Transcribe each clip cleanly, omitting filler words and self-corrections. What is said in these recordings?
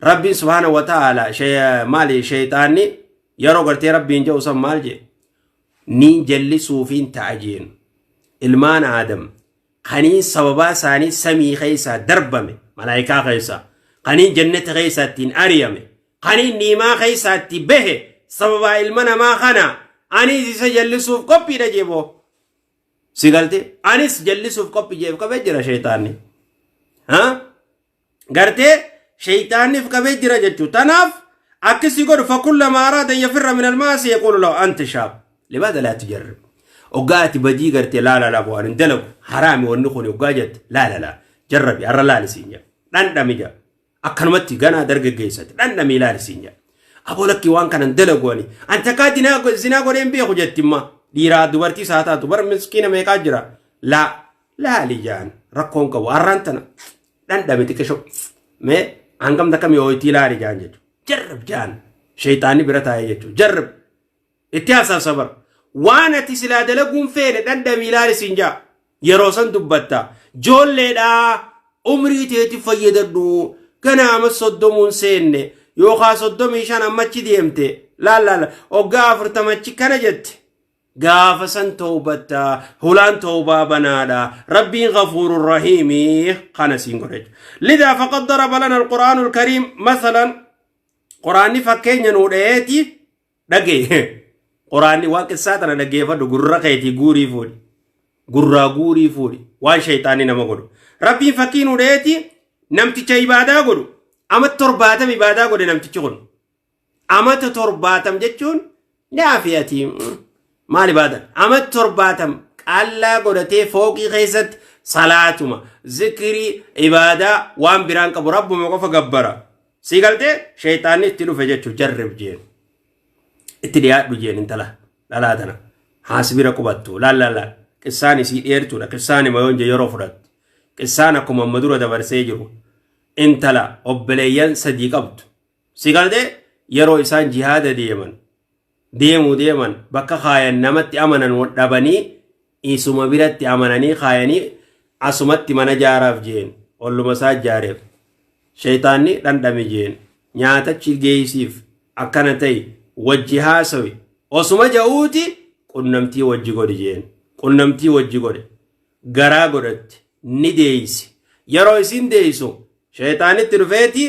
Rabbiin subhaana wa ta'ala maali sheeyxaanni yeroo gartee Rabbiin jedhu san maal jedhe? Niin jallisuufiin ta'a jeen. Ilmaan Aadam kaniin sababaa isaanii samii keessaa darbame, malaayikaa keessaa, kaniin jannata keessaa ittiin ari'ame, kaniin niimaa keessaa itti bahe sababaa ilma namaa kana anis isa jallisuuf qophiidha jeeboo. Si galte, anis jallisuuf qophii jeef qabee jira sheeyxaanni. Ha? Gartee sheeyxaanniif qabee jira jechuudha. Tanaaf akkasii godhu fakullama araada yafirra min almaasi yaquulu lahu anta shaab limaadha laa tujarrib. Oggaa ati badii gartee laa laa laa bu'aan hin dalagu haraami wanni kun oggaa jette laa laa laa jarrabi har'a laali siin jedha. Dhandhami jedha. Akkanumatti ganaa dargaggeessatti dhandhami ilaali siin jedha. Aboo lakkii waan kana hin dalagu ani. An takkaa zinaa godhee hin beeku jetti imma. Dhiiraa dubartii isaa taatu bara miskiina meeqaa jira. Laa laali jaan rakkoon qabu har'aan tana dhandhame xiqqisho mee hangam takka mi'ooytii laali jaan jechuudha. Jarrib jaan sheeyxaanni bira taa'ee jechuudha. Jarrib itti haasasa bar. Waan ati silaa dalaguun feene dhandhamii laali siin jaa. Yeroo san dubbatta. Joolleedhaa umrii teeti fayyadadhu. Ganaa amma soddomuun seenne yookaan 35 ammachi deemte laal laal hoggaa 40achi kana jette. Gaafa san towbatta, hulaan towbaa banaadha. Rabbiin ghafuurur rahiimi kana siin godha jechuudha. Lidaa faqad daraba lana alqur'aanul kariim masalan, quraanni fakkeenya nuu dhayeeti dhagee. Quraanni waan qissaa tana dhaggeeffadhu, gurra keetii guurii fuudhi. Gurraa guurii fuudhi waan shayxaanni nama godhu. Rabbiin fakkii nuu dhayeeti namticha ibaadaa godhu. Ama 70 ibaadaa godhe namtichi kun. Amata 70 jechuun naafi ati maal ibaadan? Amata 70 qaallaa godhatee fooqii keessatti salaatuma, zikirii, ibaadaa waan biraan qabu, rabbuma qofa gabbara. Sii galtee sheeyxaanni itti dhufe jechuun jarrib jeen. Itti dhiyaadhu jeen, intala dhalaa tana. Haas bira qubattu laal laal laal. Qissaan isii dheertuudha. Qissaan hima yoon jee yeroo fudhatti. Qissaan akkuma amma dura dabarsee jiru. Intala obboleeyyan sadii qabdu. Si galtee yeroo isaan jihaada deeman deemuu deeman bakka kaayan namatti amanan dhabanii isuma biratti amananii kaayanii asumatti mana jaaraaf jeen, olluma isaa jaareef. Sheeyxaanni dhandhame jeen, nyaatachi geeysiif, akkana ta'i, wajji haasawi osuma ja'uuti qunnamtii wajji godhi jeen. Qunnamtii wajji godhe, garaa godhatte, ni deeyse. Yeroo isin deeysu sheeyxaanitti dhufeeti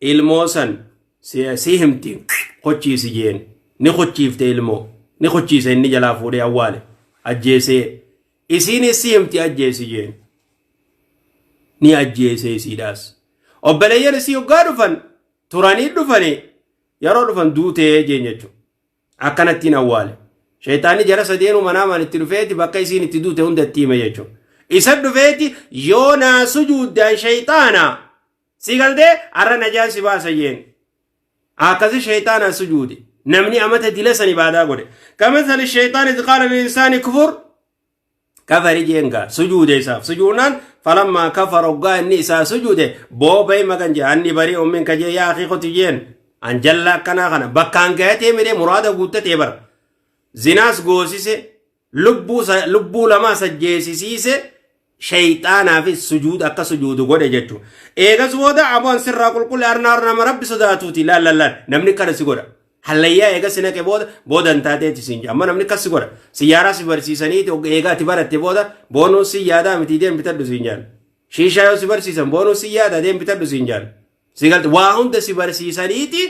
ilmoo san si himti kochiisi jeen. Ni kochiifte, ilmoo ni kochiise. Inni jalaa fuudhee awwaale, ajjeesee. Isiinis si himti ajjeesi jeen, ni ajjeese isiidhaas. Obboleeyyan isii hoggaa dhufan turanii dhufanii yeroo dhufan duutee jeen jechuudha. Akkanattiin awwaale. Sheeyxaanni jara sadeenuu manaamaan itti dhufeeti bakka isiin itti duute hunda itti hime jechuudha. Isa dhufeeti yoo naa sujuuddaan sheeyxaana si galtee har'a najaan si baasa jeen. Akkasi sheeyxaanaa sujuude. Namni amata dila san ibaadaa godhe. Kamathali sheeyxaan idh qaala lil-insaani kufur kafari jeen gaa sujuude isaaf sujuudnaan falammaa kafara hoggaa inni isaa sujuude boobay magan jee anni barii ummin ka jee yaa akii koti jeen an jalla akkanaa kana bakkaan gayatee midhee muraada guuttatee bara zinaas goosise, lubbuu lamaa sajjeesisiise, shayxaanaafis sujuuda akka sujuudu godhe jechuudha. Eegas booda aboon sirraa qulqulle arnaar nama rabbi sodaatuuti laal laal laal namni kana si godha. Hallayyaa eega si naqe booda booda hin taateeti siin jedha. Amma namni akkas si godha. Siyyaaraa si barsiisaniiti eega ati baratte booda boonuun si yaadaa miti deem bitadhu siin jedhan. Shiishaa yoo si barsiisan boonuun si yaadaa deem bitadhu siin jedhan. Si galte waa hunda si barsiisaniiti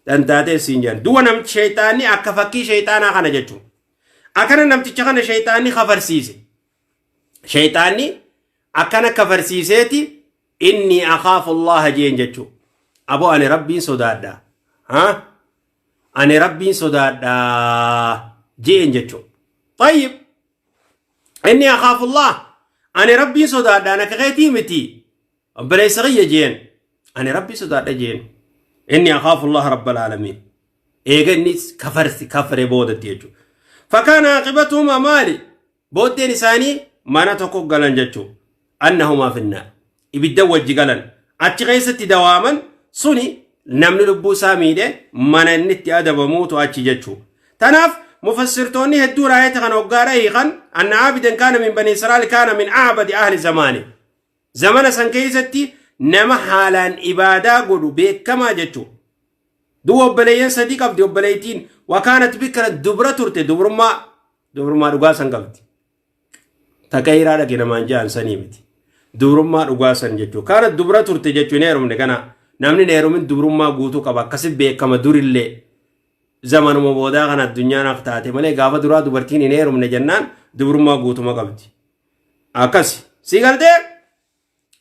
dantaatee siin jedhan. Du'a namti sheexaanni akka fakkii sheexaanaa kana jechuudha. Akkana namticha kana sheexaanni kafarsiise. Sheexaanni akkana kafarsiiseeti inni akhaafu Allaha jeen jechuudha. Aboo ani rabbiin sodaadha. Ha? Ani rabbiin sodaadha jeen jechuudha. Tayyib. Inni akhaafu Allah. Ani rabbiin sodaadha ana keetii miti. Obboleessa kiyya jeen. Ani rabbii sodaadha jeen. Inni akhaafu Allah rabbal aalamiin. Eega inni kafarsi kafare boodatti jechuudha. Fakkaana aqibatuhuma maali? Booddeen isaanii mana tokko galan jechuudha. Annahumaa finnaar. Ibidda wajji galan. Achi keessatti dawaaman suni namni lubbuu isaa miidhe mana inni itti adabamuutu achi jechuudha. Tanaaf mufassirtoonni hedduun aayata kana hoggaadha hiikan anna aabidan kaana min bani Israa'el kaana min aabadi ahli zamaani. Zamana san keessatti Nama haalaan ibaadaa godhu beekamaa jechuudha. Duuba obboleeyyan sadii qabdi obboleeytiin wakaanat bikra dubra turte dubrummaa dubrummaa dhugaa san qabdi. Taqayiraa dhaqe namaan ja'an sanii miti. Dubrummaa dhugaa san jechuudha. Kaana dubra turte jechuun hin heerumne kana namni hin heerumin dubrummaa guutuu qaba akkasi beekama durillee. Zamanuma boodaa kana addunyaan akka taate malee gaafa duraa dubartiin hin heerumne jennaan dubrummaa guutuma qabdi. Akkasi. Si galtee?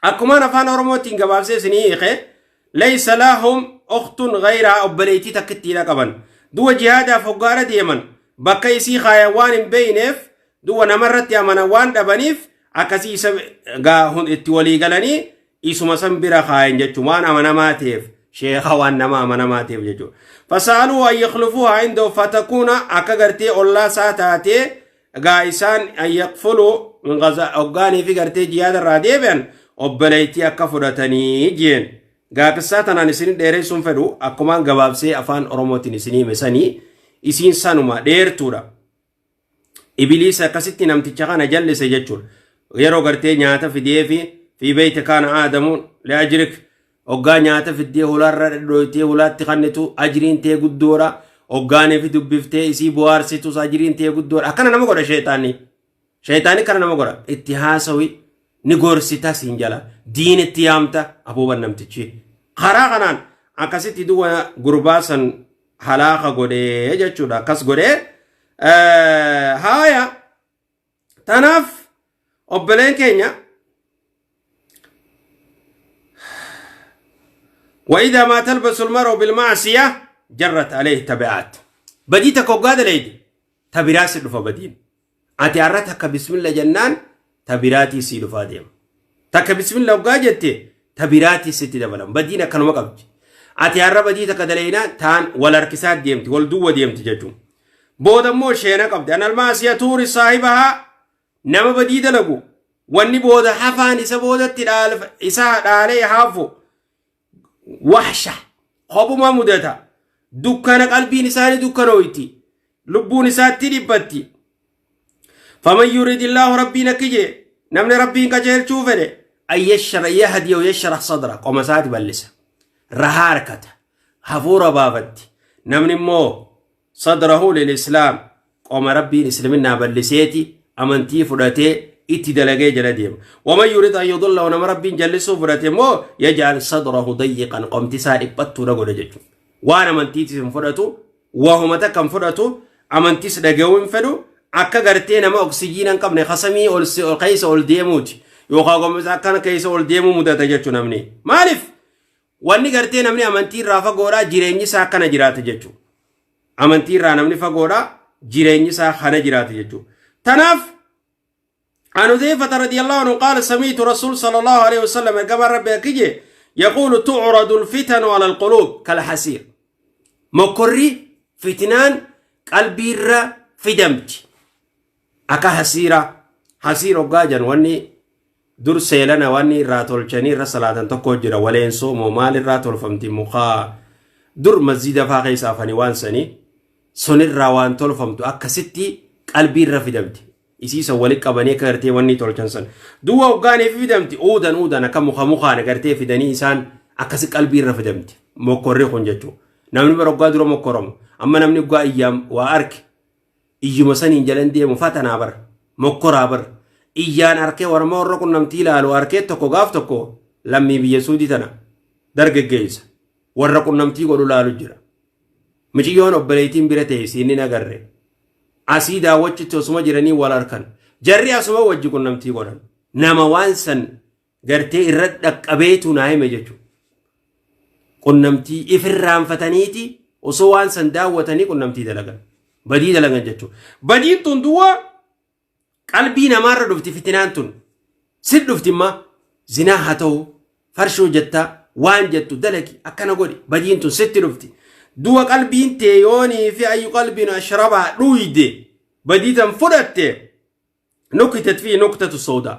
Akkumaan afaan Oromootiin gabaabsee isinii hiike laysa lahum ukhtun ghayraa obboleettii takkittiidha qaban. Du'a jihaadaaf hoggaara deeman bakka isii kaayan waan hin beeyneef du'a namarratti amanan waan dhabaniif akkasii isa itti walii galanii isuma san bira kaayan jechuun waan amanamaa ta'eef sheekha waan nama amanamaa ta'eef jechuudha. Fasaaluu an yakhlufuuhaa indahu fatakuuna akka gartee ollaa isaa taatee Egaa isaan an yaqfuluu min gaza hoggaanii fi gartee jihaada irraa deebi'an obboleettii akka fudhatanii jeen. Gaa qissaa tanaan isin dheeressuun fedhu akkumaan gabaabsee afaan Oromootiin isin hime sanii isiin sanuma dheertuudha. Ibiliis akkasitti namticha kana jallise jechuudha. Yeroo gartee nyaata fideefi fi beeyte kaana aadamuun li'ajrik Hoggaa nyaata fiddee hulaarra dhadhooytee hulaatti kannitu ajriin tee guddoodha. Hoggaanii fi dubbiftee isii bohaarsitus ajriin tee guddoodha. Akkana nama godha sheexaanni. Sheexaanni kana nama godha. Itti haasawi ni gorsita siin jala. Diin itti yaamta abooban namtichi. Karaa kanaan akkasitti duwwa gurbaa san halaaka godhee jechuudha. Akkas godhee haaya Tanaaf obboleen keenya وإذا ما تلبس المرء بالمعصية جرت عليه تبعات بدي تكو قاد ليدي تبراس دفا بدين أتي أرى تك بسم الله جنان تبراتي سي دفا ديم تك بسم الله قاجتي تبراتي ستي دبلم بدينا كانوا قبج أتي أرى بدي تك دلينا تان والأركسات ديمتي والدوة ديمتي جتو Booda immoo sheena qabdi. An almaasiya tuuri saahibahaa nama badii dalagu wanni booda hafaan isa boodatti isa dhaalee hafu wahsha kophuma mudata dukkana qalbiin isaanii dukkanooyti lubbuun isaatti dhiphatti. Faman yuridillaahu rabbiin akki jee namni rabbiin qajeelchuu fedhe an yashra yahdiya yashrah sadra qoma isaati bal'isa rahaa harkata hafuura baafatti namni immoo sadrahu lil islaam qoma rabbiin isliminnaa balliseeti amantii fudhatee itti dalagee jala deema waman yurid an yudillahu nama rabbiin jallisuu fudhate immoo yaj'al sadrahu dayyiqan qomti isaa dhiphattuudha godha jechuudha waan amantiitis hin fudhatu wahuma takka hin fudhatu amantiis dhaga'uu hin fedhu akka gartee nama oksijiina hin qabne kasamii ol keessa ol deemuuti yookaan gombisaa akkana keessa ol deemuu mudata jechuudha namni maaliif Wanni gartee namni amantii irraa fagoodhaa jireenyi isaa akkana jiraata jechuudha. Amantii irraa namni fagoodhaa jireenyi isaa kana jiraata jechuudha. Tanaaf عن حذيفة رضي الله عنه قال سمعت رسول صلى الله عليه وسلم كما ربي أكيجي يقول تعرض الفتن على القلوب كالحسير مكري فتنان قلبي الر في دمت أكا حسيرة حسير وقاجا واني Dur seelana wanni irraa tolchanii irra salaatan tokko jira waleensoo moo maal irraa tolfamti mukaa dur masjiida faa keessa afani waan sanii sunirraa waan tolfamtu akkasitti qalbii irra fidamti isii san wali qabanii akka gartee wanni tolchan san duwwa hoggaaniif fidamti uudan uudan akka muka mukaan gartee fidanii isaan akkasi qalbii irra fidamti mokkorri kun jechuu namni bara hoggaa dura mokkoramu amma namni hoggaa iyyaam waa arke iyyuma saniin jalan deemu fatanaa bar mokkoraa bar iyyaan arkee warma warra qunnamtii ilaalu arkee tokko gaaf tokko lammii biyya suudii tana dargaggeessa warra qunnamtii godhu laalu jira miciyyoon obboleettiin bira teessi inni nagarre asii daawwachitti osuma jiranii wal arkan jarri asuma wajji qunnamtii godhan nama waan san gartee irra dhaqqabeetu naa hime jechuudha. Qunnamtii ifirraanfataniiti osoo waan san daawwatanii qunnamtii dalagan. Badii dalagan jechuudha. Badiin tun duwwaa qalbii namaarra dhufti fitinaan tun. Sit dhufti immaa zinaa haa ta'u farshoo jettaa waan jettu dalagi akkana godhi badiin tun sitti dhufti. Du'a qalbiin tee yoonii fi ayyu qalbiin ashrabaa dhuyde badii tan fudhatte nukitat fi nuktatu sooda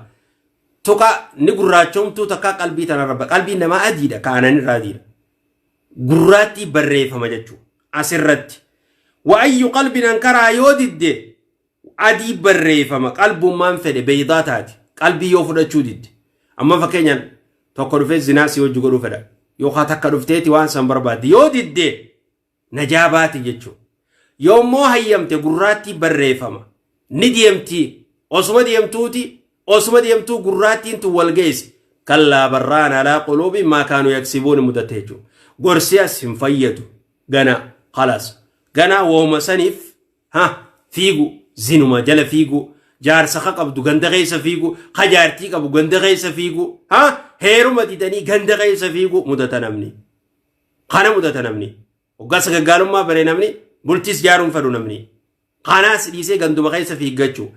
tuqa ni gurraachomtuu takka qalbii tanarra qalbiin namaa adiidha ka aanan irraa adiidha gurraattii barreeffama jechuu asirratti wa ayyu qalbin ankaraa yoo didde adii barreeffama qalbummaan fedhe beeydaa taati qalbii yoo fudhachuu didde amma fakkeenyaan Tokko dhufee zinaa si wajji godhuu fedha. Yookaan takka dhufteeti waan san barbaaddi. Yoo didde najaa baati jechuudha. Yoo immoo hayyamte gurraattii barreeffama. Ni deemti. Osuma deemtuuti osuma deemtuu gurraattiin tun wal geessi. Kallaa barraan alaa quluubi maa kaanuu yaksibuun mudate jechuudha. Gorsi as hin fayyadu. Gana kalaas. Gana wooma saniif ha fiigu zinuma jala fiigu jaarsa ka qabdu ganda keessa fiigu ka jaartii qabu ganda keessa fiigu ha heeruma didanii ganda keessa fiigu mudata namni. Kana mudata namni. Hoggaa sagaggaalummaa bare namni bultiis jaaruun fedhu namni. Kanaas dhiisee ganduma keessa fiiggachuu.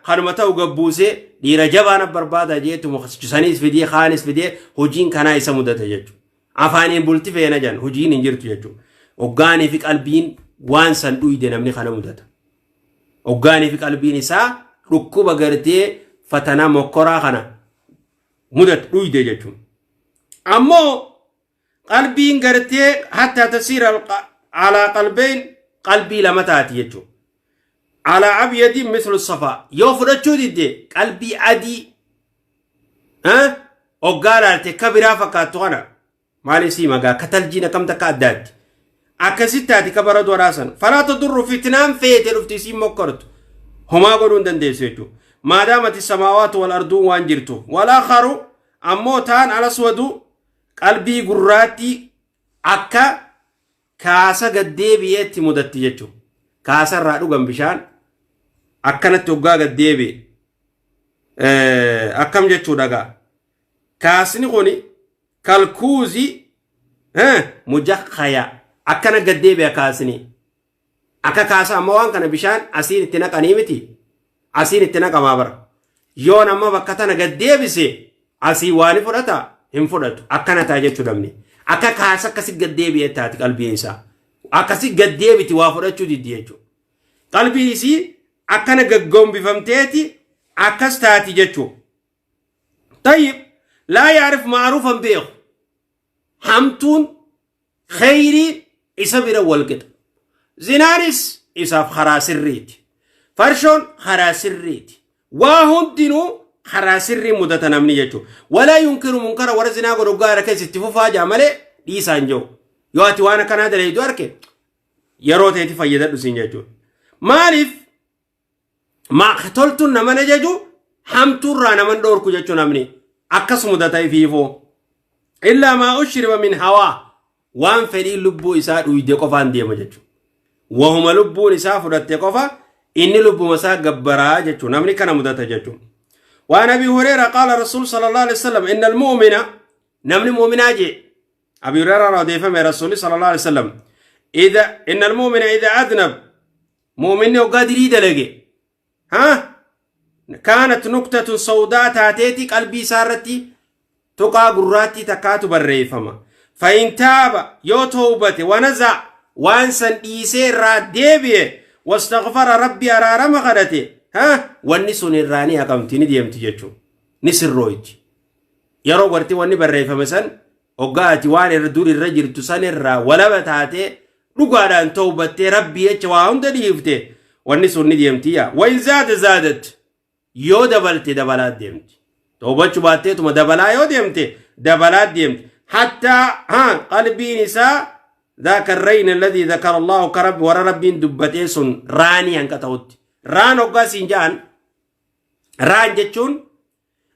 Kanuma ta'u gabbuusee dhiira jabaa na barbaada jeetuma saniis fidee kaanis fidee hojiin kanaa isa mudata jechuudha. Afaaniin bulti feena jedhan hojiin hin jirtu jechuudha. Hoggaanii fi qalbiin waan san dhuyde namni kana mudata. Hoggaanii fi qalbiin isaa dhukkuba gartee fatanaa mokkoraa kana mudata dhuyde jechuudha. Ammoo qalbiin gartee hattaa tasiira alaa qalbeyn qalbii lama taati jechuudha. Alaa abyadi mislu safaa yoo fudhachuu didde qalbii adii hoggaa laalte akka biraa fakkaattu kana maaliif sii magaa akka taljiin akkam takka addaatti akkasitti taati ka bara duraa san falaa tadurru fitnaan feete dhufti isiin mokkortu homaa godhuu hin dandeessu jechuudha. Maadaamati samaawaatu wal arduun waan jirtu wal akharu ammoo taan alaswadu qalbii gurraattii akka kaasa gaddeebi'eetti mudatti jechuudha. Kaasa irraa dhugan bishaan akkanatti hoggaa gaddeebi'e akkam jechuudha gaa. Kaasni kun kalkuuzi mujakkaya akkana gaddeebi'a kaasni. Akka kaasa amma waan kana bishaan asiin itti naqanii miti. Asiin itti naqamaa bara. Yoon amma bakka tana gad deebise asii waa ni fudhata hin fudhatu. Akkana ta'a jechuu namni. Akka kaasa akkasi gad deebi'ee taati qalbiin isaa. Akkasi gad deebiti waa fudhachuu diddi jechuudha. Qalbiin isii akkana gaggombifamteeti akkas taati jechuudha. Tayyib laa yaarif ma'aruufan beeku. Hamtuun kheyriin isa bira wal qixa. Zinaanis isaaf karaa sirriiti. Farshoon karaa sirriiti. Waa hundinuu karaa sirrii mudata namni jechuudha. Walaa yunkiru munkara warra zinaa godhu gaara keessa itti fufaa jaa malee dhiisaa hin jiru. Yoo ati waan akkanaa dalaydu arke yeroo teeti fayyadadhu siin jechuudha. Maaliif Ma toltuun nama ajaju hamtuurraa naman dhoorku jechuu namni akkas mudata ifiifuu. Illaa maa ushriba min hawaa waan fedhii lubbuu isaa dhuyde qofaan deema jechuudha. Wahuma lubbuun isaa fudhatte qofa inni lubbuma isaa gabbaraa jechuudha. Namni kana mudata jechuudha. Waan Abi Hureyra qaala Rasuul sallallahu alaihi wasallam innal mu'mina namni mu'minaa jee Abi Hureyra irraa odeeffame Rasuulli sallallahu alaihi wasallam idha innal mu'mina idha adnab Mu'minni hoggaa dilii dalage ha kaanat nuktatun sawdaa taateeti qalbii isaa irratti tuqaa gurraattii takkaatu barreeffama. Fa'in taaba yoo towbate wanaza waan san dhiisee irraa deebi'e wastaghfara rabbi araarama kadhate ha wanni sun irraa ni haqamti ni deemti jechuudha. Ni sirrooyti. Yeroo gartee wanni barreeffame san Hoggaa ati waan irra dur irra jirtu san irraa walaba taatee dhugaadhaan towbattee rabbii jecha waa hunda dhiifte wanni sun ni deemti yaa. Wain zaada zaadat yoo dabalte dabalaa deemti. Towbachuu baatteetuma dabalaa yoo deemte dabalaa deemti. Hattaa ha qalbiin isaa ذاك الرين الذي ذكر الله كرب ورا ربين دبتee sun raanii hanqa ta'utti. Raan hoggaa siin ja'an raan jechuun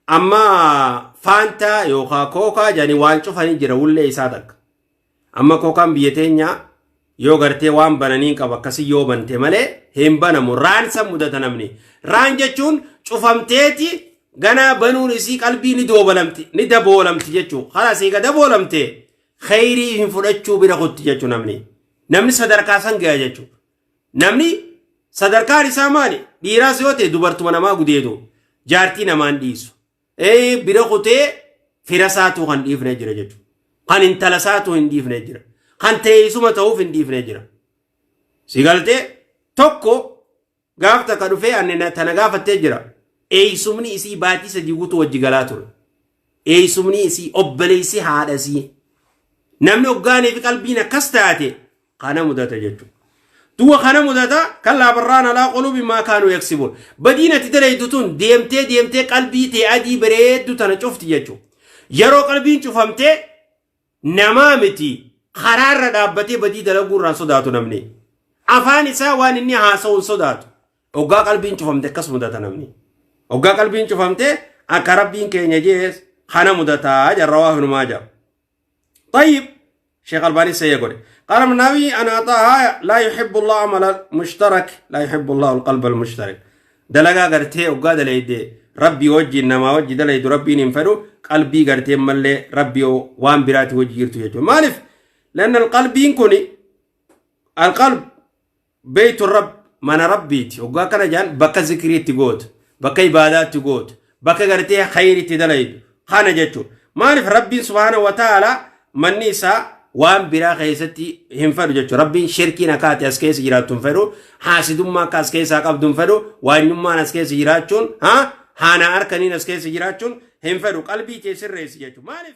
Amma faantaa yookaan kookaa jedhanii waan cufanii jira wullee isaa takka. Amma kookaan biyya teenyaa yoo gartee waan bananii qaba akkasii yoo bante malee hin banamu. Raan san mudata namni. Raan jechuun cufamteeti ganaa banuun isii qalbii ni doobalamti ni daboolamti jechuudha. Karaa isii ga daboolamte kheyrii hin fudhachuu bira kutti jechuudha namni. Namni sadarkaa san gaya jechuudha. Namni sadarkaan isaa maali? Dhiiraas yoo ta'e dubartuma namaa gudeedu. Jaartii namaan dhiisu. Ee bira kutee fira isaatuu kan dhiifne jira jechuudha. Kan intala isaatuu hin dhiifne jira. Kan teessuma ta'uuf hin dhiifne jira. Si galtee tokko gaaf takka dhufee ani tana gaafattee jira. Eessumni isii baatii sadii guutuu wajji galaa ture. Eessumni isii obboleessi haadha isii. Namni hoggaanii fi qalbiin akkas taate kana mudata jechuudha. Du'a kana mudata kallaa barraan alaa qulubi maa kaanuu yaksibuun. Badiin ati dalaydu tun deemtee deemtee qalbii tee adii bareeddu tana cufti jechuudha. Yeroo qalbiin cufamtee namaa miti karaarra dhaabbatee badii dalaguu irraan sodaatu namni. Afaan isaa waan inni haasa'u hin sodaatu. Oggaa qalbiin cufamte akkas mudata namni. Oggaa qalbiin cufamte akka Rabbiin keenya jees kana mudataa jarrawaa hinumaa jira. طيب شيخ الباني سيقول قال المناوي أنا أعطاها لا يحب الله عمل مشترك، لا يحب الله القلب المشترك. Dalagaa gartee oggaa dalayde Rabbii wajjin namaa wajji dalaydu Rabbiin hin fedhu. Qalbii gartee mallee Rabbii waan biraati wajji jirtu jechuudha. Maaliif? لأن القلبين كوني القلب بيت الرب، mana Rabbiiti. Oggaa kana jaan bakka zikriitti gootu, bakka ibaadaatti gootu, bakka gartee khayriitti dalaydu kana jechuudha. Maaliif? Rabbiin سبحانه وتعالى manni isaa waan biraa keessatti hin fedhu jechuudha. Rabbiin shirkiin akka ati as keessa jiraattu hin fedhu, haasidummaa akka as keessaa qabdu hin fedhu, waanyummaan as keessa jiraachuun, haana harkaniin as keessa jiraachuun hin fedhu. Qalbii kee sirreessi jechuudha. Maaliif?